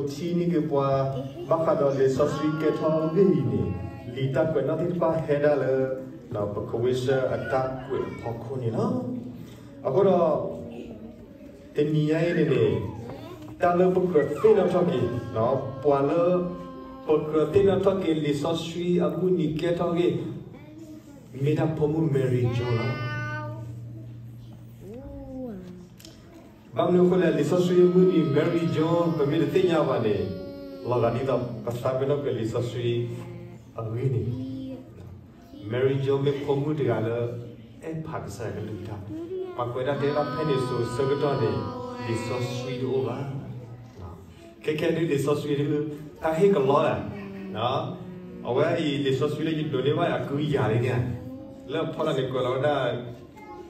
ထံန့ၢ်က့ၤပှၤ ဘၣ်ဃးဒီးလံာ်စီဆှံကဲထီၣ်အဂ့ၢ်အံၤန့ၣ်, လံာ်တၢ်ကွဲးနီၣ်သ့ၣ်တဖၣ်ဟဲဒၣ်လၢ ပခိးဝ့ၢ်ဆၢအတၢ်ကွဲးအဖီခိၣ်န့ၣ်လီၤ. အဃိဒီး တနံၤညါအံၤန့ၣ်န့ၣ်, တၢ်လၢပကြၢးသ့ၣ်နီၣ်ထီၣ်က့ၤ, ပှၤလၢ ပကြၢးသ့ၣ်နီၣ်ထီၣ်က့ၤလံာ်စီဆှံအမုၢ်နံၤကဲထီၣ်အဂ့ၢ်, မ့ၢ်ဒၣ်ဖိမုၣ် Mary Jones လီၤ. ဘၣ်မနုၤအဃိလဲၣ်, လံာ်စီဆှံအမုၢ်နံၤ Mary Jones ပမ့ၢ်တသ့ၣ်ညါဘၣ်န့ၣ်, လီၤဂာ်ဒ်သိးပသးပ့ၤနီၣ်ကွဲးလံာ်စီဆှံအဂ့ၢ်န့ၣ်, Mary Jones မ့ၢ်ဖိမုၣ်တဂၤလၢ အဲၣ်ဖးကစၢ်ယွၤကလုၢ်ကထါ, ပှၤကွဲးဒၣ်တဲဒၣ်ဖဲန့ၣ်စိၤဆၢကတီၢ်န့ၣ် လံာ်စီဆှံတအိၣ်ဘၣ်. ခဲခဲဒုးလံာ်စီဆှံဒုး တၢ်ဟ့ၣ်ကလီဒၣ်, အဝဲအံၤလံာ်စီဆှံလၢယဒိးန့ၢ်ဘၣ်အကုယၤလံန့ၣ်, လၢအဖီလာ်န့ၣ်ကွဲးလီၤဝဲဒၣ်,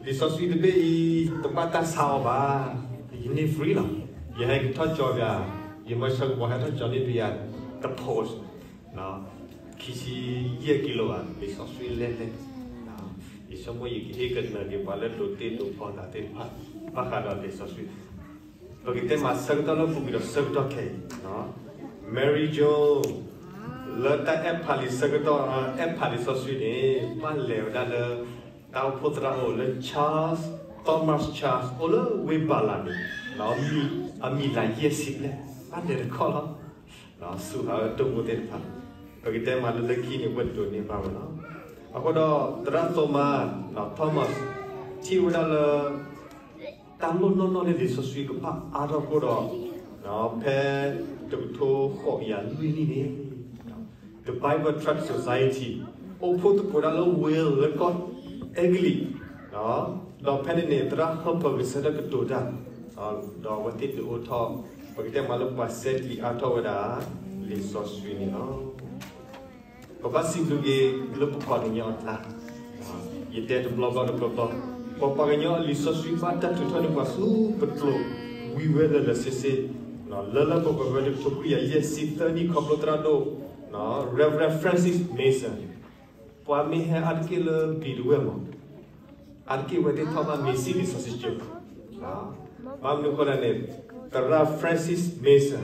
လံာ်စီဆှံတဘ့ၣ်အံၤ တဘၣ်တၢ်ဆါအီၤဘၣ်, ယန့ၢ် free လီၤ. ယဟဲကထီၣ်ကၠီပၠး, ယမၢဆၢကပီၤဟဲထီၣ်ကၠီန့ၢ်ပၠး တဖိး ခံဆံယဲၢ်ကံလိဘၣ်, လံာ်စီဆှံလဲၢ်လဲၢ်, ယဆိကမိၣ်ယကဟ့ၣ်ကနၢၤက့ၤပှၤလၢဒိးတ့ဒိးဖီသးသ့ၣ်တဖၣ် ဘၣ်ဃးဒီးလံာ်စီဆှံ, ပကတဲမးဆၢကတီၢ်လၢပူၤကွံာ်ဒီးဆၢကတီၢ်ခဲအံၤ, Mary Jones လၢတၢ်အဲၣ်ဖးလံာ်ဆၢကတီၢ်, အဲၣ်ဖးလံာ်စီဆှံန့ၣ် ဘၣ်လဲၤဝဲဒၣ်လၢ တၢ်အိၣ်ဖှိၣ်သရၣ်အိၣ်လၢ Charles, Thomas Charles အိၣ်လၢဝ့ၢ်ဘၤလးန့ၣ်, အမံၤလၤယဲၢ်ဆံဘျဲၣ်, ဘၣ်လဲၤတခီလီၤ. စူးဟးအတၢ်မိၣ်သ့ၣ်တဖၣ်, ပကတဲမးလၢလၢခံန့ၣ် ဝဲဒိးန့ၢ်ဘၣ်ဝဲလီၤ. အဃိဒီး သရၣ် Thomas, Thomas ထံၣ်ဝဲဒၣ်လၢ တၢ်လိၣ်နီၢ်နီၢ်လၢလံာ်စီဆှံကဘၣ်အါထီၣ်အဃိဒီး, ဖဲတကထိဃိးကယၤလွံၢ်နံၣ်န့ၣ်, The Bible Tract Society အိၣ်ဖှိၣ်သကိးဒၣ်လၢ Wales လၢကီၢ်အဲကလံး, ဒီးဖဲန့ၣ်န့ၣ် သရၣ် Harper ကဆၢထၢၣ်ကတိၤတၢ်, ဒီးအဝဲသ့ၣ်ဒုးအိၣ်ထီၣ်, ပကတဲမးလၢပှၤစဲးကျံးအါထီၣ်ဝဲဒၣ် လံာ်စီဆှံန့ၣ်လီၤ. ပဘၣ်စံးဘျုးက့ၤလၢပပှၤကညီအကျါ, ယတဲတဘျီဘျီတဘျီဘျီ, ပပှၤကညီအလံာ်စီဆှံဘၣ်တၢ်ထုးထီၣ်န့ၢ်ပှၤဆူပကျိၤ ဝံၤဝဲလၢာ်လၢာ်ဆ့ဆ့, လၢလၢပှဲၤပှဲၤဝဲတကထိခွံကယၤယဲၢ်ဆံသၢနံၣ် ခီဖျိသရၣ်ဒိၣ် Reverend Francis Mason, ပှၤမ့ၢ်ဟဲအါတက့ၢ်လၢ ဘံၣ်တဝဲၢ်မး, အါတက့ၢ်ဝဲသ့ၣ်ထီၣ်ဘၣ် Mason လံာ်စီဆှံကၠိ, ဘၣ်မနုၤအဃိလဲၣ်န့ၣ်, သရၣ် Francis Mason,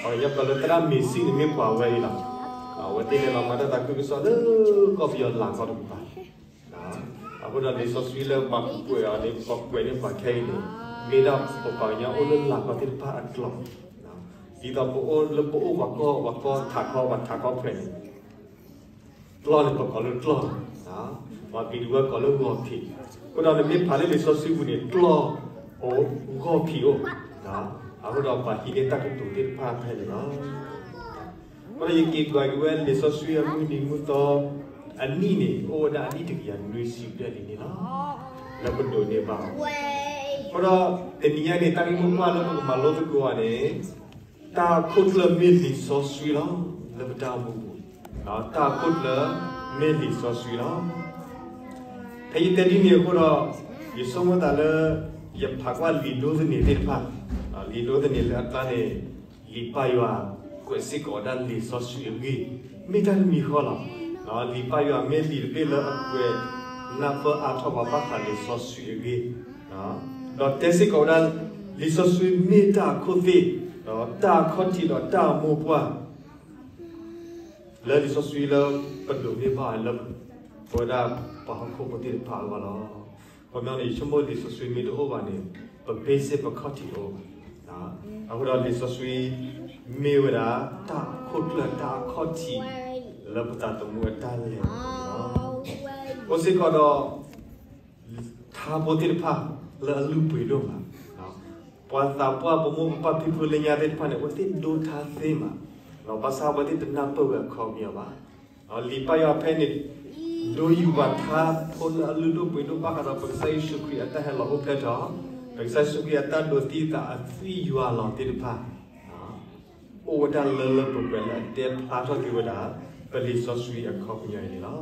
ပှၤကညီကိးလၢသရၣ် Mason န့ၣ်မ့ၢ်ပှၤဝဲအံၤလီၤ. အဝဲသ့ၣ်လဲၤလီၤမၤတၢ်သးခုကစီၣ်လၢကီၢ်ပယီၤလၤကီၢ်တကပၤ, အဃိဒီးလံာ်စီဆှံလၢပှၤကွဲးအီၤန့ၣ် ပှၤကွဲးန့ၢ်ပှၤခဲအံၤန့ၣ်, မ့ၢ်ဒၣ်ပပှၤကညီအိၣ်လၢလၤကီၢ်သ့ၣ်တဖၣ်အကျိာ်, ဒ်သိးပအိၣ်လၢပအိၣ်ပှၤကီၢ်ပှၤကီၢ်ထးခီပှၤထးခီဖျဲးန့ၣ် ကျီၢ်န့ၣ်ပကိးလၢကျီၢ်, ပှၤဘံၣ်တဝဲၢ်ကိးလၢဂီၤဖံး, အဃိဒီးနမ့ၢ်ဖးလၢလံာ်စီဆှံပူၤန့ၣ် ကျီၢ်အိၣ်ဂီၢ်ဖံးအိၣ်, အဃိဒီးပှၤဟံးန့ၢ်တၢ်ကတိၤသ့ၣ်တဖၣ်ဖဲန့ၣ်လီၤ. အဃိဒီးယက့ၤကွၢ်က့ၤဝဲလံာ်စီဆှံအမုၢ်နံၤမုၢ်သီအနံၣ်န့ၣ် အိၣ်ဝဲဒၣ်အနံၣ်တကယၤနွံဆံဘျဲၣ်လံန့ၣ်လီၤ. လၢပဒိးန့ၢ်ဘၣ်အီၤ, အဃိဒီးတနံၤညါန့ၣ် တၢ်ဂ့ၢ်မိၢ်ပှၢ်လၢပကမၤလိသကိးအီၤန့ၣ် တၢ်အခိၣ်ကျၢၢ်မ့ၢ်လံာ်စီဆှံလီၤ. လၢပတၢ်အိၣ်မူပူၤ, တၢ်အခိၣ်ကျၢၢ်မ့ၢ်လံာ်စီဆှံလီၤ. ဖဲယတဲဒ်န့ၣ်အဃိဒီး, ယဆိကမိၣ်သးလၢ ယဖးကွၢ်လံာ်ဒိသန့ၤသ့ၣ်တဖၣ်, လံာ်ဒိသန့ၤလၢအကျါန့ၣ်, လံာ်ပၢ်ယွၤကွဲးစ့ၢ်ကီးဝဲဒၣ်လံာ်စီဆှံအဂ့ၢ်, မ့ၢ်တၢ်တမံၤဃီလီၤ. လံာ်ပၢ်ယွၤမ့ၢ်လံာ်တဘ့ၣ်လၢအကွဲးနၢ်ပၢၢ်အါထီၣ်ပှၤဘၣ်ဃးလံာ်စီဆှံအဂ့ၢ်, ဒီးတဲစ့ၢ်ကီးဝဲဒၣ် လံာ်စီဆှံမ့ၢ်တၢ်အခိၣ်သ့ၣ်, ဒီးတၢ်အခီၣ်ထံးဒီးတၢ်အမိၢ်ပှၢ် လၢလံာ်စီဆှံလၢပဒိးန့ၢ်ဘၣ်လၢ ပဝဲဒၣ်ပှၤဟီၣ်ခိၣ်ဖိသ့ၣ်တဖၣ်အဂီၢ်လီၤ. ခီပညီန့ၣ် ယဆိကမိၣ်လံာ်စီဆှံမ့ၢ်တအိၣ်ဘၣ်န့ၣ်, ပ basic ပခီၣ်ထံးတအိၣ်ဘၣ်. အဃိဒီးလံာ်စီဆှံ မ့ၢ်ဝဲဒၣ်တၢ်အခိၣ်ကျၢၢ်တၢ်အခီၣ်ထံး လၢပသးသမူအတၢ်လဲၤန့ၣ်လီၤ. အိၣ်စ့ၢ်ကီးဒီး ထါဖိသ့ၣ်တဖၣ်လၢအလုၢ်ပှ့ၤဒိၣ်မး, ပှၤသးပှၢ်ပမိၢ်ပပၢ်ဖံဖုလၢညါသ့ၣ်တဖၣ်န့ၣ် အဝဲသ့ၣ်ဒိထါသ့မး, ဘၣ်ဆၣ်အဝဲသ့ၣ်တနၢ်ပၢၢ်ဝဲအခီပညီဘၣ်. လံာ်ပၢ်ယွၤဖဲန့ၣ် ဒိယုၢ်ဘၣ်ထါဖိလၢအလုၢ်ဒိၣ်ပှ့ၤဒိၣ်ဘၣ်ဃးဒီး ပကစၢ်ယ့ၣ်ၡူးခရံာ်အတၢ်ဟဲလီၤအိၣ်ဖျဲၣ်ထီၣ်, ပကစၢ်ယ့ၣ်ၡူးခရံာ်အတၢ်ဒိးသံသးအသွံၣ်ယွၤလီၤသ့ၣ်တဖၣ် အိၣ်ဝဲဒၣ်လၢလၢပှဲၤပှဲၤလၢအတဲဖျါထီၣ်က့ၤဝဲဒၣ် ပလံာ်စီဆှံအခီပညီအံၤန့ၣ်လီၤ.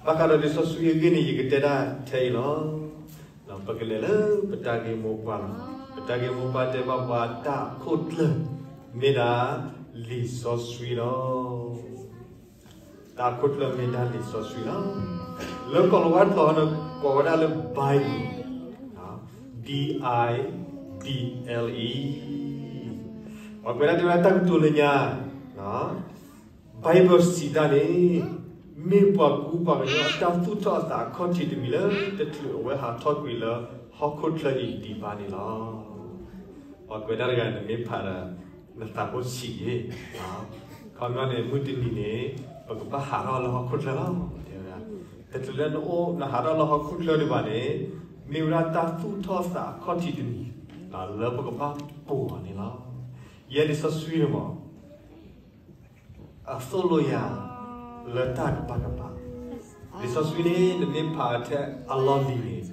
ဘၣ်ဃးဒီးလံာ်စီဆှံအဂ့ၢ်န့ၣ် ယကတဲဒၣ်ထဲအံၤလီၤ. ပကလဲၤလၢပတၢ်ဂ့ၢ်မိၢ်ပှၢ်လီၤ. ပတၢ်ဂ့ၢ်မိၢ်ပှၢ်တဲဘၣ်ပှၤ တၢ်အခိၣ်ကျၢၢ် မ့ၢ်ဒၣ်လံာ်စီဆှံလီၤ. တၢ်အခိၣ်ကျၢၢ်မ့ၢ်ဒၣ်လံာ်စီဆှံလီၤ. လၢကိၤလၤဝါကျိာ်န့ၣ် ကိးဝဲဒၣ်လၢ Bible, B I B L E, ပှၤကွဲးဒၣ်တဲဝဲဒၣ်တၢ်ကတိၤလၢညါ, Bible စံးတၢ်န့ၣ် မ့ၢ်ပှၤကူပှၤကညီအတၢ်သူၣ်ထီၣ်အသးအခီၣ်ထံးတမံၤလၢ တချုးအဝဲဟးထီၣ်ကွံာ်လၢဟီၣ်ခိၣ်ချၢအံၤဒံးဘၣ်န့ၣ်လီၤ. ပှၤကွဲးဒၣ်တဂၤ နမ့ၢ်ဖးဒီး နသးဖိဆံးက့ၤ, ခီပညီန့ၣ် မုၢ်တနံၤန့ၣ် ပကဘၣ်ဟးထီၣ်လၢဟီၣ်ခိၣ်ချၢလီၤ တဲဝဲဒၣ်. တချုးလၢနအိၣ်နဟးထီၣ်လၢဟီၣ်ခိၣ်ချၢဒံးဘၣ်န့ၣ် မ့ၢ်ဝဲဒၣ်တၢ်သူၣ်ထီၣ်သးအခီၣ်ထံးတမံၤ လၢပကဘၣ်ပိာ်အီၤန့ၣ်လီၤ. ယဲလံာ်စီဆှံန့ၣ်မး အသိၣ်လိယၤလၢတၢ်ကပၤကပၤ, လံာ်စီဆှံန့ၣ် နမ့ၢ်ဖးထဲအလီၢ်လံၤန့ၣ်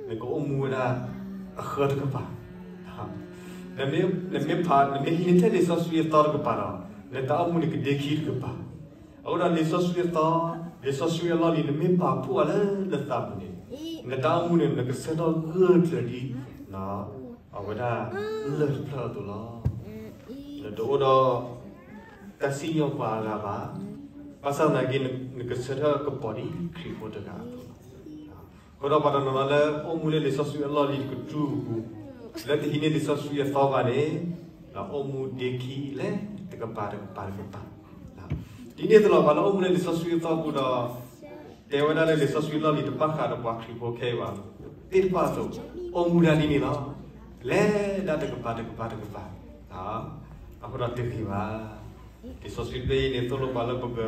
နကအိၣ်မူဝဲဒၣ်အဃၢတကပၤ, နမ့ၢ်ဖး နမ့ၢ်ဟံးန့ၢ်ထဲလံာ်စီဆှံအသီတကပၤဒီး နတၢ်အိၣ်မူန့ၣ်ကဒ့ခံတကပၤ. အဃိဒီးလံာ်စီဆှံအသီ, လံာ်စီဆှံအလီၢ်လံၤ နမ့ၢ်ပာ်ဖှိၣ်အီၤလၢနသးပူၤန့ၣ် နတၢ်အိၣ်မူန့ၣ် နကဆၢထၢၣ်ဂၢၢ်ကျၢၤဒ် အဝဲဒၣ်လၢၢ်တဖျၢၣ်အသိးလီၤ. နတအိၣ်ဒီးတၢ်စံၣ်ညီၣ်ပှၤအဂၤဘၣ်, ဘၣ်ဆၣ်သနာ်က့ နကဆၢထၢၣ်ကပီၤဒ်ခရံာ်ဖိတဂၤအသိးလီၤ. အဃိဒီးပှၤတနီၤနီၤလၢအိၣ်မူလၢလံာ်စီဆှံအလီၢ်လံၤတကတြူၢ်အပူၤ, လၢတဟံးန့ၢ်လံာ်စီဆှံအသီဘၣ်န့ၣ် အိၣ်မူဒ့ခံလၢတကပၤတကပၤတကပၤ ဒ်န့ၣ်အသိးလီၤပှၤလၢအိၣ်မူလၢလံာ်စီဆှံအသီပူၤဒီး တဲဝဲဒၣ်လၢလံာ်စီဆှံအလီၢ်လံၤတဘၣ်ဃးဒီးပှၤခရံာ်ဖိခဲအံၤဘၣ်, သ့ၣ်တဖၣ်အသိး အိၣ်မူဒၣ်ဒ်န့ၣ်လီၤ. လဲၤဒၣ်တကပၤတကပၤတကပၤ, အဃိဒီးတဂ့ၤဘၣ်. လံာ်စီဆှံတဘ့ၣ်အံၤန့ၣ် သိၣ်လိပှၤလၢပက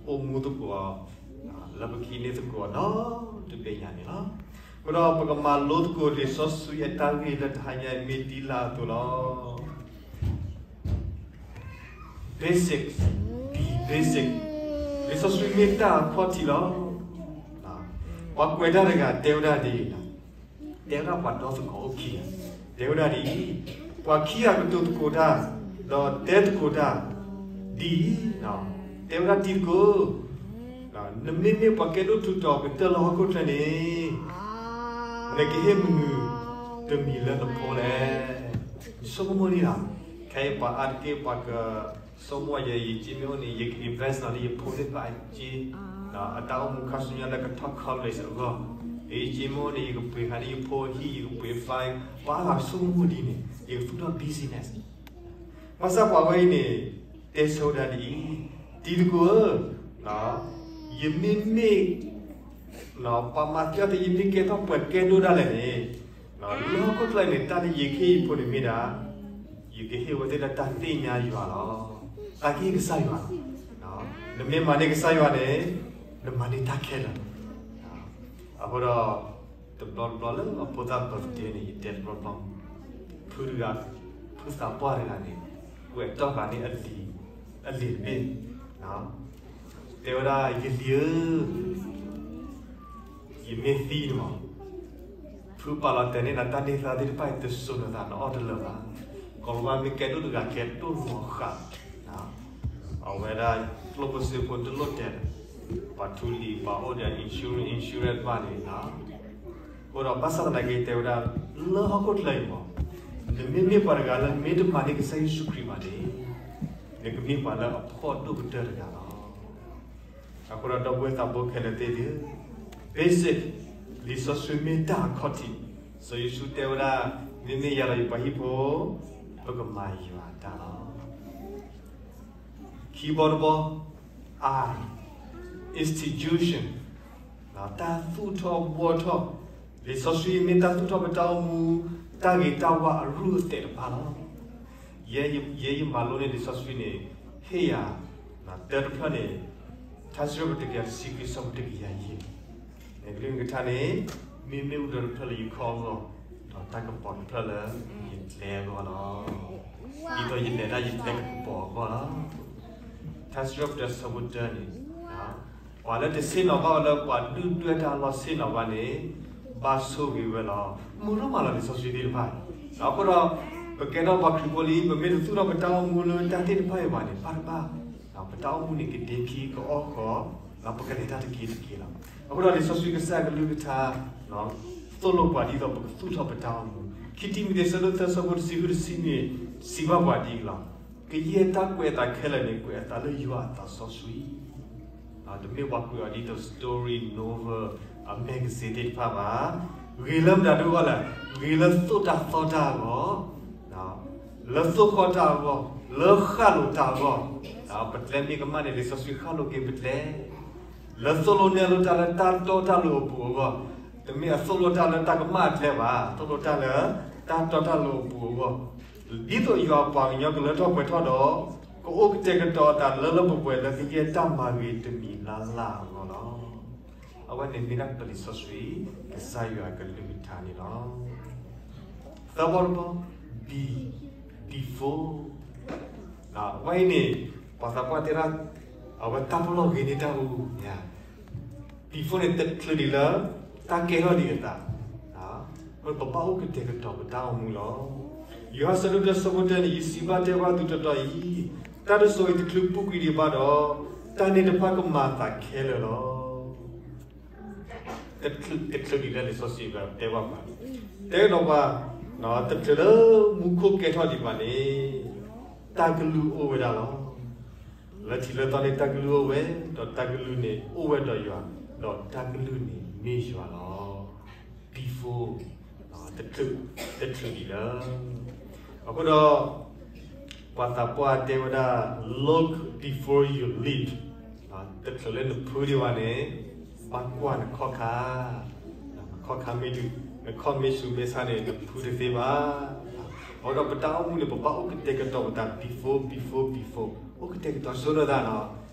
အိၣ်မူသကိးအီၤ လၢပကဟံးန့ၢ်သကိးအီၤဒီတဘ့ၣ်ညါန့ၣ်လီၤ. အဃိဒီးပကမၤလိသကိးလံာ်စီဆှံအတၢ်ဂ့ၢ်လၢတဟါညါအံၤ မ့ၢ်ဒ်လာ်အသိးလီၤ. Basic, be basic. လံာ်စီဆှံမ့ၢ်တၢ်အခီၣ်ထံးလီၤ. ပှၤကွဲးတၢ်တဂၤတဲဝဲဒၣ်ဒ်အံၤ, တဲဝဲဒၣ်ပှၤဒီသကိးအိၣ်ခံဂၤ, တဲဝဲဒၣ်ဒ်အံၤ, ပှၤခံဂၤကတိၤသကိးတၢ်, ဒီးတဲသကိးတၢ်, ဒ်အံၤ, တဲဝဲဒၣ်တံၤသကိး, နမ့မ့ၢ်ပှၤကဲဒိၣ်ထူးတီၤကတၢၢ်လၢဟီၣ်ခိၣ်ချၢန့ၣ်, နကဟ့ၣ်မနုၤတမံၤလၢနဖိလဲၣ်. ယဆိကမိၣ်န့ၣ်လီၤ. ခဲအံၤပှၤအါတက့ၢ်ပှၤက ဆိကမိၣ်ယဲ ယက့မ့ၢ်အိၣ်န့ၣ် ယက invest လီၤလၢယဖိသ့ၣ်တဖၣ်အက့, အတၢ်အိၣ်မူခါဆူညါလၢကထီၣ် college အဂီၢ်, ယက့မ့ၢ်အိၣ်န့ၣ် ယကပှ့ၤဟးန့ၢ်ယဖိအဟံၣ် ယကပှ့ၤ fine, ပှၤဂၤဆိကမိၣ်ဒ်န့ၣ် ယကသူၣ်ထီၣ် busyness. ဘၣ်ဆၣ်ပှၤဝဲအံၤန့ၣ် တဲဆိဒၣ်ဒ်အံၤ, တံၤသကိးဧၢ, ယမ့မ့ၢ် ပှၤမၤသံအီၤသ့ ယမ့ၢ်ကဲထီၣ်ပှၤကဲဒိၣ်ဒၣ်လဲာ်န့ၣ်, လၢဟီၣ်ခိၣ်ချၢအံၤန့ၣ် တၢ်လၢယကဟ့ၣ်ယဖိန့ၣ်မ့ၢ်ဒၣ်, ယကဟ့ၣ်ဝဲသ့ၣ်လၢတၢ်သ့ၣ်ညါယွၤလီၤ. တၢ်ကဟ့ၣ်ကစၢ်ယွၤလီၤ. နမ့ၢ်မၤန့ၢ်ကစၢ်ယွၤန့ၣ်, နမၤန့ၢ်တၢ်ခဲလၢာ်လီၤ. အဃိဒီး တဘျီတဘျီလၢအဖိသၣ် birthday န့ၣ် ယတဲတဘျီဘျီ, ဖုတဂၤ, ဖုသးပှၢ်တဂၤန့ၣ် ကွဲးတီၢ်ဃာ်န့ၢ်အလံၤ, အလံၤတဘ့ၣ်, တဲဝဲဒၣ် ယလံၤဧၢ, ယမ့ၢ်သံန့ၣ်မး, ဖုပာ်လီၤတဲာ်န့ၢ်နၤတၢ်န့ၢ်သါသ့ၣ်တဖၣ်အံၤ တစိၤနသး နအီၣ်တလၢာ်ဘၣ်. ကီၢ်လီၤဘၣ်မ့ၢ်ကဲဒိၣ်တဂၤကဲဒိၣ်လီၤဃာ်, အဝဲဒၣ်ကျိၣ်ဖိစ့ဖိတလိၣ်တဲာ်, ပှၤထူလံၤ ပှၤအိၣ်ဒီး insurance, insurance ဘၣ်န့ၣ်လီၤ. အဃိဒီးဘၣ်ဆၣ်သနာ်က့တဲဝဲဒၣ် လၢဟီၣ်ခိၣ်ချၢအံၤမး, နမ့မ့ၢ်ပှၤတဂၤလၢမ့ၢ်တမၤန့ၢ်ကစၢ်ယ့ၣ်ၡူးခရံာ်ဘၣ်န့ၣ်, နကမ့ၢ်ပှၤလၢအဖှီၣ်ဒိၣ်ကတၢၢ်တဂၤလီၤ. အဃိဒီးဒီပုၢ်ဝဲၢ်သးဘိခဲလၢာ်သ့ၣ်ဧၢ, basic, လံာ်စီဆှံမ့ၢ်တၢ်အခီၣ်ထံး, စီၤယ့ၣ်ၡူးတဲဝဲဒၣ်, မ့မ့ၢ်ယၤဒီးယပှၤဟံၣ်ဖိ, ပကမၤယွၤအတၢ်လီၤ. ခံဘီတဘီ, I, institution, တၢ်သူၣ်ထီၣ်ဘှီထီၣ်, လံာ်စီဆှံမ့ၢ်တၢ်သူၣ်ထီၣ်ပတၢ်အိၣ်မူ, တၢ်ဂ့ၤတၢ်ဝါအရူၢ်အသဲးတဖၣ်လီၤ. ယဲယမၤလိန့ၢ်လံာ်စီဆှံန့ၣ်, ဟ့ၣ်ယၤ, တၢတဖျၢၣ်န့ၣ်, ထါစံးထီၣ်ပတြၢၤတကယၤတဆံခွံ ဆၢဖိတကယၤယဲၢ်, နကလုၢ်နကထါန့ၣ်, မ့မ့ၢ်အူဒီးတဖျၢၣ်လၢယခီၣ်အဂီၢ်, ဒီးတၢ်ကပီၤတဖျၢၣ်လၢယကျဲအဂီၢ်လီၤ. ဒ်သိးယလဲၤတၢ်ယကျဲကပီၤအဂီၢ်လီၤ. ထါစံးထီၣ်ပတြၢၤဆၢဖိတၢန့ၣ်, ပှၤလၢတဆ့ၣ်နီၤဘၣ်ဝဲလၢပှၤဒုၣ်ဒွဲၣ်တၢ်အလီၢ်ဆ့ၣ်နီၤဘၣ်န့ၣ်, ဘၣ်ဆိၣ်ဂ့ၤဝဲလီၤ. မုာ်ထီၣ်မးလီၤလံာ်စီဆှံသ့ၣ်တဖၣ်, အဃိဒီး, ပကဲထီၣ်ပှၤခရံာ်ဖိလံ, ပမ့ၢ်တသူၣ်ထီၣ်ပတၢ်အိၣ်မူလၢတၢ်သ့ၣ်တဖၣ်အံၤဘၣ်န့ၣ်, ဘၣ်တဘၣ်, ပတၢ်အိၣ်မူန့ၣ်ကဒ့ခံကအီၣ်ဃီ, ဒီးပကလဲၤတၢ်တက့ၢ်တက့ၢ်လီၤ. အဃိဒီးလံာ်စီဆှံကစၢ်ကလုၢ်ကထါ, သိၣ်လိပှၤဒ်သိးပကသူၣ်ထီၣ်ပတၢ်အိၣ်မူ, ခံတံၤမသ့း ဆၢဒိၣ်သၢ ဆၢဖိတဆံဃုတဆံနွံ, စံးဘၣ်ပှၤဒ်အံၤလီၤ. ကယဲၢ်တၢ်ကွဲးအသးခဲလၢာ်န့ၣ် ကွဲးအသးလၢယွၤအသးစီဆှံ, တမ့ၢ်ပှၤကွဲးအီၤဒ်သိး story, novel, magazine သ့ၣ်တဖၣ်ဘၣ်. ဂ့ၤလၢမတၤဒိၣ်ဂီၢ်လဲၣ်, ဂ့ၤလၢသိၣ်တၢ်သီတၢ်အဂီၢ်, လၢသိၣ်ဃီတၢ်အဂီၢ်, လၢဃၣ်လိာ်တၢ်အဂီၢ်, ပကျဲမ့ၢ်ကမၣ်န့ၣ် လံာ်စီဆှံဃၣ်လိာ်က့ၤပကျဲ, လၢသိၣ်လိနဲၣ်လိတၢ်လၢတၢ်တီတၢ်လိၤအပူၤအဂီၢ်, တမ့ၢ်အသိၣ်လိတၢ်လၢတၢ်ကမၣ်အကျဲဘၣ်, သိၣ်လိတၢ်လၢတၢ်တီတၢ်လိၤအပူၤအဂီၢ်, ဒ်သိးယွၤအပှၤကညီကလၢထီၣ်ပှဲၤထီၣ်ဒီး ကအိၣ်ကတဲာ်ကတီၤအသးလၢလၢပှဲၤပှဲၤလၢကယဲၢ်တၢ်မၤဂ့ၤတမံၤလၢ်လၢ်အဂီၢ်လီၤ. အဝဲန့ၣ်မ့ၢ်ဒၣ်ပလံာ်စီဆှံ ကစၢ်ယွၤအကလုၢ်ကထါန့ၣ်လီၤ. သၢဘီတဘီ, be before. အဝဲအံၤန့ၣ် ပှၤသးပှၢ်တဲဒၣ် အဝဲတၢ်ပလီၢ်ဂ့ၤန့ၢ်တၢ်အူ before န့ၣ် တချုးဒံးလၢ တၢ်ကဲထီၣ်ဒံးအသး, ပဘၣ်အိၣ်ကတဲာ်ကတီၤပတၢ်အိၣ်မူလီၤ. ယိၤဟၣ်ဆၢဒိၣ်တၢ ဆၢဖိတၢန့ၣ် ယစံးဘၣ်တဲဘၣ်သုတီတီအံၤ, တၢ်တစိၤအံၤတချုးပူၤကွံာ်ဒံးဘၣ်ဒီး, တၢ်န့ၣ်တဖၣ်ကမၤအသးခဲလၢာ်လီၤ. တချုးဒံးလၢလံာ်စီဆှံတဲဘၣ်ပှၤ, တဲကဒီးပှၤ, တချုးလၢမူခိၣ်ကဲထီၣ်ဒံးဘၣ်န့ၣ်, တၢ်ကလုၢ်အိၣ်ဝဲဒၣ်လီၤ. လၢထံးလၢသီန့ၣ် တၢ်ကလုၢ်အိၣ်ဝဲ, ဒီးတၢ်ကလုၢ်န့ၣ်အိၣ်ဝဲဒီးယွၤ, ဒီးတၢ်ကလုၢ်န့ၣ်မ့ၢ်ယွၤလီၤ. before, တချုးဒံးလၢ, အဃိဒီး ပှၤသးပှၢ်တဲဝဲဒၣ် look before you leap, တချုးလၢနဖုဒံးဘၣ်န့ၣ်, ဘၣ်ကွၢ်နခီၣ်ခါ, နခီၣ်ခါမ့ၢ်ဒုး, နခီၣ်မ့ၢ်ဆူးမ့ၢ်ဆါန့ၣ် နဖုတသ့ဘၣ်. အဃိဒီးပတၢ်အိၣ်မူန့ၣ် ပဘၣ်အိၣ်ကတဲာ်ကတီၤပသး before, before, before, အိၣ်ကတဲာ်ကတီၤဆိနသးနီၤ.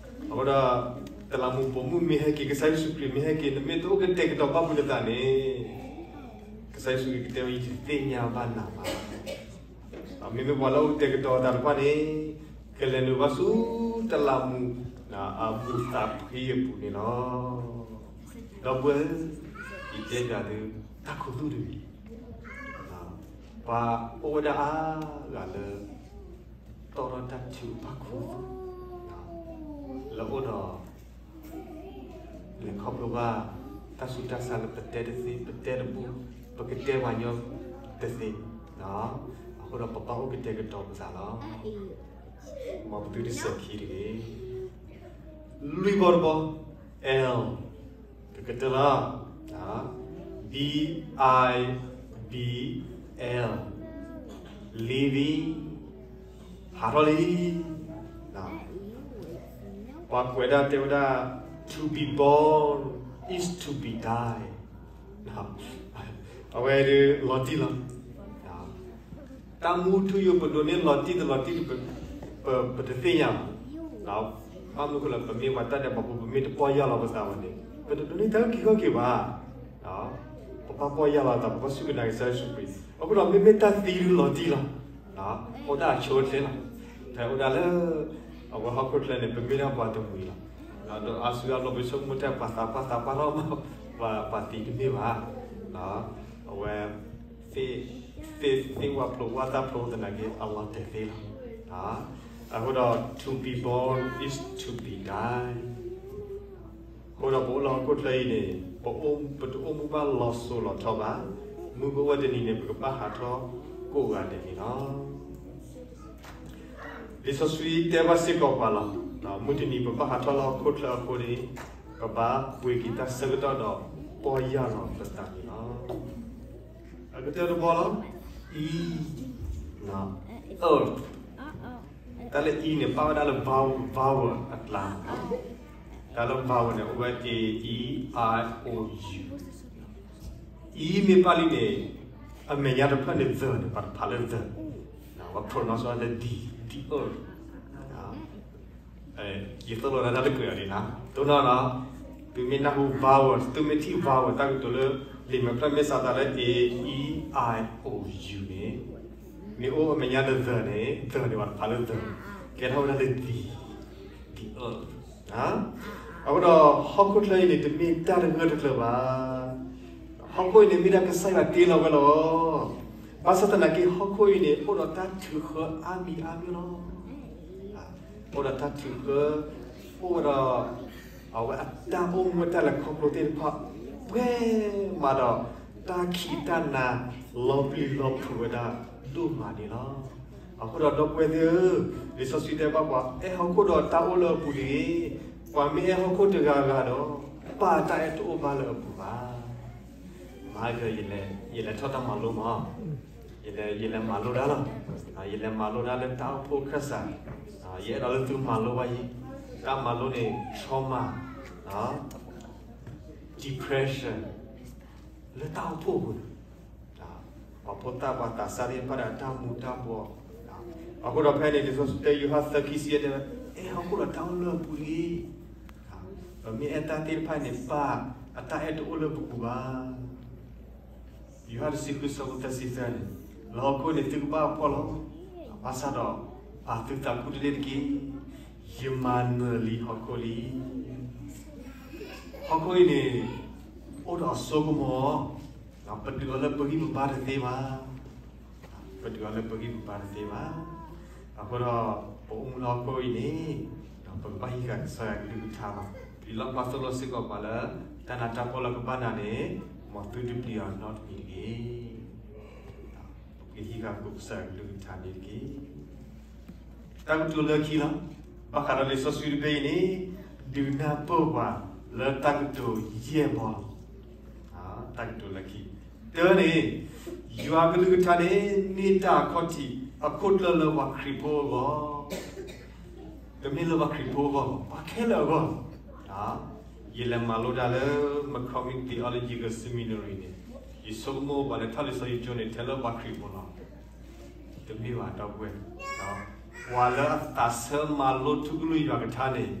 အဃိဒီး တလးမူပိာ်မုၣ်မ့ၢ်ဟဲက့ၤ ကစၢ်ယ့ၣ်ၡူးခရံာ်မ့ၢ်ဟဲက့ၤ နမ့ၢ်တအိၣ်ကတဲာ်ကတီၤဘၣ်ပူၤနသးန့ၣ်, ကစၢ်ယ့ၣ်ၡူးခရံာ်ကတဲဝဲ ယတသ့ၣ်ညါဘၣ်နၤဘၣ်. မ့မ့ၢ်ပှၤလၢအိၣ်ကတဲာ်ကတီၤအသးတဖၣ်န့ၣ်, ကလဲၤနုာ်ဘၣ်ဆူတလးမူ အဘူးသးဖှံအပူၤန့ၣ်လီၤ. ဒီပုၢ်ဝဲၢ်, ယတဲဘၣ်သု, တၢ်ခူသူၣ်တဂ့ၤ, ပှၤအိၣ်ဝဲဒၣ်အါဂၤလၢ တီထီၣ်တၢ်ထုကဖၣ်ခူသူၣ်, လၢအိၣ်ဒီး လဲၤခီဖျိဘၣ် တၢ်ဆူးတၢ်ဆါလၢပတဲတသ့ ပတဲတဘူး, ပကတဲပှၤညီတသ့, အဃိဒီးပဘၣ်အိၣ်ကတဲာ်ကတီၤပသးလီၤ. မ်ပသုတစဲးခံတဂ့ၤ. လွံၢ်ဘီတဘီ, L, ကကတၢၢ်လီၤ, B I B L, living, ဟးထီၣ်လံ. ပှၤကွဲးဒၣ်တဲဝဲဒၣ် to be born is to be die, အဝဲဒၣ်လီၤတံၢ်လီၤ. တၢ်မူထူယိာ် ပဒိးန့ၢ်လီၤတံၢ်တလီၤတံၢ် ပတသ့ၣ်ညါဘၣ်. ဘၣ်မနုၤအဃိလဲၣ်, ပမ့ၢ်ပှၤတၢ်ဒဲးဘးဖိ ပမ့ၢ်တပီၢ်ယၢ်လီၤပသးဘၣ်န့ၣ်, ပတဒိးန့ၢ်တၢ်အုၣ်က့ၤခီၣ်က့ၤဘၣ်. ပဘၣ်ပီၢ်ယၢ်လီၤသး ပဘၣ်စူၢ်က့ၤနာ်က့ၤကစၢ်ယ့ၣ်ၡူးခရံာ်. အဃိဒီး မ့မ့ၢ်တၢ်သံဒုးလီၤတံၢ်လီၤ, အိၣ်ဒၣ်အဆိအချ့လီၤ. ဖဲအိၣ်ဒၣ်လၢ အဝဲဟီၣ်ခိၣ်ချၢန့ၣ် ပမ့ၢ်ဒၣ်ပှၤတမှံၤလီၤ. ဒီးအါစုအါဘျီ ပဆိကမိၣ်တၢ် ပှၤသးပှၢ်သးပှၢ်ထီၣ်မး, ပှၤသံတမ့ၢ်ဘၣ်. အဝဲ သ့ၣ်သ့ၣ်ဝၣ်ဖျိဝၣ်သၣ်ဖျိသနာ်က့ အလီၤတဲာ်သ့လီၤ. အဃိဒီး to be born is to be die. အဃိဒီးပအိၣ်လၢဟီၣ်ခိၣ်ချၢအံၤန့ၣ် ပတအိၣ်မူဘၣ်လီၤစိၤလီၤထီဘၣ်. မုၢ်ကအိၣ်ဝဲတနံၤန့ၣ် ပကဘၣ်ဟးထီၣ်ကိးဂၤဒဲးန့ၣ်လီၤ. လံာ်စီဆှံတဲဘၣ်စ့ၢ်ကီးပှၤလီၤ. မုၢ်တနံၤပဘၣ်ဟးထီၣ်လၢဟီၣ်ခိၣ်ချၢအဃိန့ၣ်, ပဘၣ်ပှ့ၤက့ၤတၢ်ဆၢကတီၢ်ဒီးပီၢ်ယၢ်လီၤပသးန့ၣ်လီၤ. အကတၢၢ်တဘီလီၤ, E, earth. တၢ်လၢ E န့ၣ် ပာ်ဝဲဒၣ်လၢ vowel, vowel အကျါ, တၢ်လၢ vowel န့ၣ် အိၣ်ဝဲ A E I O U. E မ့ၢ်ပာ်လံန့ၣ်, အမဲာ်ညါတဖျၢၣ်န့ၣ် the န့ၣ် ပှၤတဖးလၢ the, ပှၤ pronounce ဝဲလၢ D, the earth. ယသိၣ်လိဒၣ်တၢ်တကွဲးအီၤဒ်န့ၣ်, တိၢ်နီၣ်နီၤ, သုမ့ၢ်နၢ်ဟူ vowel, သုမ့ၢ်ထံၣ် vowel တၢ်ကတိၤလၢ လံာ်မဲာ်ဖျၢၣ်မ့ၢ်စးသးလၢ A E I O U န့ၣ်, မ့ၢ်အိၣ်အမဲာ်ညါလၢ the န့ၣ်, the န့ၣ် ပှၤတဖးလၢ the, ကဲထီၣ်ဝဲဒၣ်လၢ the, the earth. အဃိဒီး ဟီၣ်ခိၣ်ချၢအံၤန့ၣ် တမ့ၢ်တၢ်တဂၢၢ်တကျၢၤဘၣ်. ဟီၣ်ခိၣ်အံၤန့ၣ် မ့ၢ်ဒၣ်ကစၢ်ယွၤတ့လီၤဝဲလီၤ. ဘၣ်ဆၣ်သနာ်က့ ဟီၣ်ခိၣ်အံၤန့ၣ် အိၣ်ဒီးတၢ်ထုးဃၢအါမံၤအါမံၤလီၤ. အိၣ်ဒီးတၢ်ထုးဃၢ, အိၣ်ဝဲဒီး အဝဲအတၢ်အိၣ်မူတၢ်လဲၤခီဖျိသ့ၣ်တဖၣ် ပှဲၤမးဒီး တၢ်ခံးတၢ်နၤ လီၤပျံၤလီၤဖုးဝဲဒၣ်ဒိၣ်မးန့ၣ်လီၤ. အဃိဒီးဒီပုၢ်ဝဲၢ်သ့ၣ်ဧၢ, လံာ်စီဆှံတဲဘၣ်ပှၤ အဲၣ်ဟီၣ်ခိၣ်ဒီးတၢ်အိၣ်လၢအပူၤတဂ့ၤ. ပှၤမ့ၢ်အဲၣ်ဟီၣ်ခိၣ်တဂၤဂၤဒီး ပၢ်တၢ်အဲၣ်တအိၣ်ဘၣ်လၢအပူၤဘၣ်. မၤက, ယလဲၤထီၣ်တၢ်မၤလိမး. ယလဲၤမၤလိတၢ်လီၤ. ယလဲၤမၤလိတၢ်လၢတၢ်အိၣ်ဖှိၣ်အခၢၣ်စး, ယအဲၣ်ဒိးလၢသုမၤလိဘၣ်ယၤ, တၢ်မၤလိန့ၣ် trauma, depression, လၢတၢ်အိၣ်ဖှိၣ်အပူၤန့ၣ်, ပှၤဖိသၣ်ပှၤသးစၢ်သ့ၣ်တဖၣ်ဒီးတၢ်မူၤတၢ်ဘှီး, အဃိဒီးဖဲန့ၣ် လံာ်စီဆှံတဲ ယိၤဟၣ်သၢခံဆံယဲၢ်တဲဝဲ, အဲၣ်ဟီၣ်ခိၣ်ဒီးတၢ်အိၣ်လၢအပူၤတဂ့ၤ. ပမ့ၢ်အဲၣ်တၢ်သ့ၣ်တဖၣ်န့ၣ် ပၢ်အတၢ်အဲၣ်တအိၣ်လၢပပူၤဘၣ်. ယိၤဟၣ်တဆံဃုဆၢဖိသၢဆံသၢန့ၣ်, လၢဟီၣ်ခိၣ်န့ၣ်သုကဘၣ်အဖှီၣ်လီၤ. ဘၣ်ဆၣ်ဒီး ပာ်သုသးခူတလ့ၢ်တက့ၢ်. ယမၤနၢၤလံဟီၣ်ခိၣ်လံ. ဟီၣ်ခိၣ်အံၤန့ၣ် အိၣ်ဒီးအစိကမီၤ, ပဒုးအီၤလၢပဂံၢ်ပဘါတသ့ဘၣ်. ပဒုးအီၤလၢပဂံၢ်ပဘါတသ့ဘၣ်. အဃိဒီး ပအိၣ်မူလၢဟီၣ်ခိၣ်အံၤန့ၣ် ပကဘၣ်ဟံးဃာ်ကစၢ်ယွၤကလုၢ်ကထါလီၤ. ပလံာ်လီၣ်ဖျါသိၣ်လိစ့ၢ်ကီးပှၤလၢ တၢ်နးတၢ်ဖှီၣ်လၢကဘၣ်နၤန့ၣ် မ်သုတပျံၤအီၤနီတမံၤတဂ့ၤ. ပကဟံးဃာ်ကစၢ်ယွၤကလုၢ်ကထါန့ၣ်တက့ၢ်. တၢ်ကတိၤလၢခံလီၤ. ဘၣ်ဃးဒီးလံာ်စီဆှံတဘ့ၣ်အံၤန့ၣ် ဒုးနၢ်ပၢၢ်ပှၤလၢတၢ်ကတိၤယဲၢ်မီၤလီၤ. တၢ်ကတိၤလၢခံ, တၢန့ၣ်, ယွၤကလုၢ်ကထါန့ၣ် မ့ၢ်တၢ်အခီၣ်ထံးအခိၣ်ကျၢၢ်လၢပှၤခရံာ်ဖိအဂီၢ်, တမ့ၢ်လၢပှၤခရံာ်ဖိအဂီၢ်, ပှၤခဲလၢာ်အဂီၢ်. ယလဲၤမၤလိတၢ်လၢ McCormick Theological Seminary န့ၣ်, ယဆိကမိၣ်ပှၤလဲၤထီၣ်လံာ်စီဆှံကၠိန့ၣ် ထဲလၢပှၤခရံာ်ဖိလီၤ. တမ့ၢ်ဘၣ်ဒီပုၢ်ဝဲၢ်, ပှၤလၢအသးဆၢမၤလိထူကလုၢ်ယွၤကထါန့ၣ်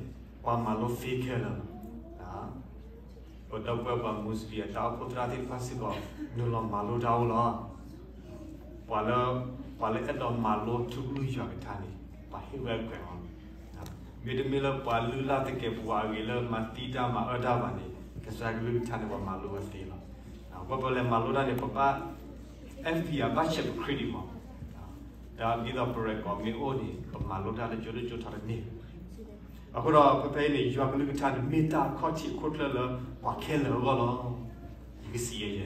ပှၤမၤလိသ့ခဲလၢာ်လီၤ. ပဒီပုၢ်ဝဲၢ်ပှၤ Muslim အတၢ်အိၣ်ဖှိၣ်သရၣ်သ့ၣ်တဖၣ်စ့ၢ်ကီး နုာ်လီၤမၤလိတၢ်အိၣ်လီၤ. ပှၤလၢ, ပှၤလၢအဲၣ်ဒိးမၤလိထူကလုၢ်ယွၤကထါန့ၣ် ပှၤဟ့ၣ်ဝဲအခွဲးအီၤ. မ့တမ့ၢ်လၢပှၤလုၢ်လၢ်သကဲးပဝးအဂ့ၤလၢမၤသံတၢ်မၤအၢတၢ်ဘၣ်န့ၣ် ကစၢ်ကလုၢ်ကထါန့ၣ် ပှၤမၤလိဝဲသ့လီၤ. ပှၤပလဲၤမၤလိတၢ်န့ၣ် ပဘၣ် F B I ဘၣ်ဆဲးပ credit မီၤ, ဒီးဒ်သိးပ record မ့ၢ်အိၣ်န့ၣ် ပမၤလိတၢ်လၢကၠိတကၠိထီတန့ၢ်. အဃိဒီးဖဲဖဲအံၤန့ၣ် ယွၤကလုၢ်ကထါန့ၣ်မ့ၢ်တၢ်အခီၣ်ထံးအခိၣ်ကျၢၢ်လၢပှၤခဲလၢာ်အဂီၢ်လီၤ. ယကစံးယဲယဲ,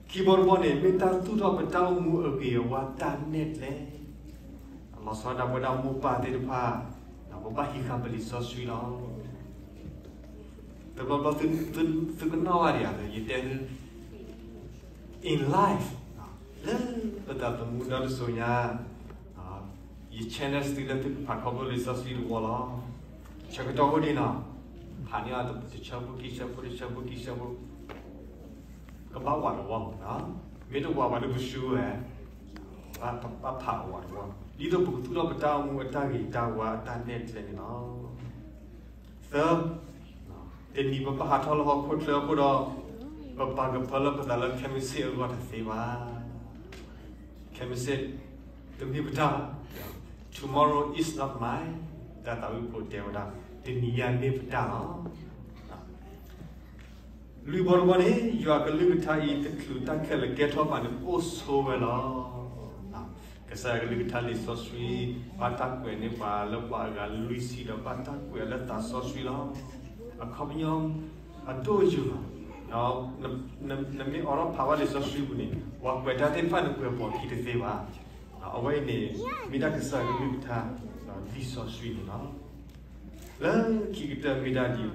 ခံဘီတဘီန့ၣ် မ့ၢ်တၢ်သူၣ်ထီၣ်ပတၢ်အိၣ်မူအဂ့ၤအဝါတၢ်နဲၣ်ကျဲ, လီၤဆီဒၣ်တၢ်ပဝဲဒၣ်မိၢ်ပၢ်သ့ၣ်တဖၣ်, ပဘၣ်ဟံးဃာ်ပလံာ်စီဆှံလီၤ. တဘျီဘျီသုကနီၣ်ဘၣ်ဒံးဧါ, ယတဲသု in life, လၢပသးသမူဒီတစိၤညါ, ယ challenge သုလၢသုကဖးခီဖျိလံာ်စီဆှံတဝီလီၤ. ဆၢကတီၢ်အိၣ်ဒံးနီၤ, ဖးန့ၢ်အီၤတဆၢဖိခံဆၢဖိတဆၢဖိခံဆၢဖိ, ကဘၣ်ဝးတဝီမး, မ့ၢ်တဝးဘၣ်ဒီးပဆူဝဲ, ဘၣ်ဖးအဝးတဝီ, ဒ်သိးပကသူၣ်ထီၣ်ပတၢ်အိၣ်မူအတၢ်ဂ့ၤတၢ်ဝါအတၢ်နဲၣ်ကျဲန့ၣ်လီၤ. သၢ, တနံၤပဘၣ်ဟးထီၣ်လၢဟီၣ်ခိၣ်ချၢအဃိဒီး, ပပာ်ကဖၢလၢပသးလၢခဲမုၢ်ဆ့ၣ်အဂီၢ်တသ့ဘၣ်. ခဲမုၢ်ဆ့ၣ်တမ့ၢ်ပတၢ်ဘၣ်. Tomorrow is not mine, တၢ်သးဝံၣ်ဖိတဲဝဲဒၣ်, တနံၤညါမ့ၢ်ပတၢ်လီၤ. လွံၢ်ဘီတဘီန့ၣ် ယွၤကလုၢ်ကထါအံၤ တချုးတၢ်ခဲလၢာ်ကဲထီၣ်ဘၣ်န့ၣ် အိၣ်ဆိဝဲလီၤ. ကစၢ်ယွၤကလုၢ်ကထါလံာ်စီဆှံ ဘၣ်တၢ်ကွဲးန့ၢ်ပှၤလၢပှၤအဂၤလွံၢ်ဆံဒီး ဘၣ်တၢ်ကွဲးလၢသးစီဆှံလီၤ. အခီပညီအဒိၣ်ယိာ်လီၤ. နမ့ၢ်အိးထီၣ်ဖးဘၣ်လံာ်စီဆှံပူၤန့ၣ် ပှၤကွဲးတၢ်သ့ၣ်တဖၣ်န့ၣ် ကွဲးပိာ်ခံတသ့ဘၣ်. အဝဲအံၤန့ၣ် မ့ၢ်ဒၣ်ကစၢ်ယွၤကလုၢ်ကထါ လံာ်စီဆှံန့ၣ်လီၤ. လၢခံကတၢၢ်မ့ၢ်ဒၣ်ဒ်အံၤလီၤ.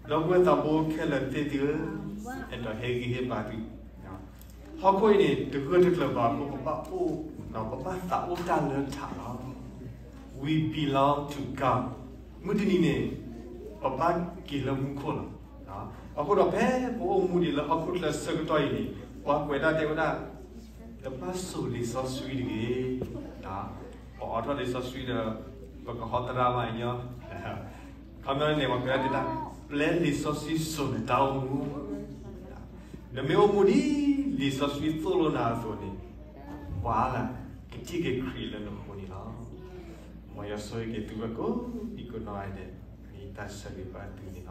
ဒီပုၢ်ဝဲၢ်သးဘိခဲလၢာ်သ့ၣ်သုဧၢ, အဲၣ်ဒိးဟ့ၣ်ဂံၢ်ဟ့ၣ်ဘါသု, ဟီၣ်ခိၣ်အံၤန့ၣ် တဂၢၢ်တကျၢၤဘၣ်အဃိ ပဘၣ်အိၣ်, ပဘၣ်သးအိၣ်တၢ်လၢထးလီၤ. We belong to God. မုၢ်တနံၤန့ၣ် ပဘၣ်က့ၤလၢမူခိၣ်လီၤ. အဃိဒီးဖဲပအိၣ်မူဒံးလၢဟီၣ်ခိၣ်ချၢဆၢကတီၢ်အံၤန့ၣ် ပှၤကွဲးတၢ်တဲဝဲဒၣ် တဘၣ်စိာ်လံာ်စီဆှံတဂ့ၤ. ပအိးထီၣ်လံာ်စီဆှံဒီး ပကဟီသရၣ်မးညီ, ခီပညီန့ၣ် ပှၤကွဲးတၢ်တဲဒၣ် ပျဲလံာ်စီဆှံစိာ်နတၢ်အိၣ်မူ, နမ့ၢ်အိၣ်မူဒ်လံာ်စီဆှံသိၣ်လိနၤအသိးန့ၣ် ပှၤကထံၣ်က့ၤခရံာ်လၢနဃိန့ၣ်လီၤ. မ်ယွၤဆိၣ်ဂ့ၤက့ၤသုဝဲကိးဒံကိးနီၢ်ဂၤဒဲး, မ့ၢ်တၢ်ဆၢဂ့ၤဘၣ်သုန့ၣ်လီၤ.